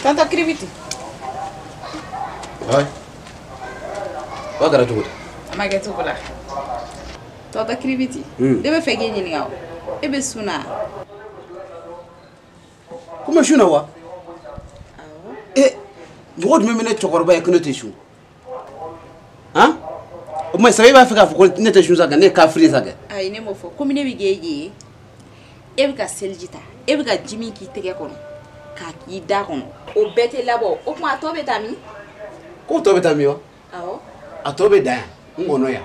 Tonton Kiribiti. Ouais. Wa kɛra cogo di? A ma kɛ cogo la. Tonton Kiribiti. Ne bɛ fɛ k'e ɲininka o. E bɛ sun na? Ko ma sun na wa? Awɔ. E mɔgɔ jumɛn bɛ ne cɛkɔrɔba ye ko ne tɛ sun? Han? O tuma sɛbɛ e b'a fɛ k'a fɔ ko ne tɛ sun sa kɛ, ne ye kafiri sa kɛ? Ayi, ne m'o fɔ. Komi ne bɛ k'e ye, e bɛ ka seliji ta, e bɛ ka ji min k'i tɛgɛ kɔnɔ, k'a k'i da kɔnɔ, o bɛɛ tɛ labɔ. O tuma a tɔ bɛ taa min? K'o tɔ bɛ taa min wa? Awɔ. A tɔ bɛ dan yan, n kɔnɔ yan.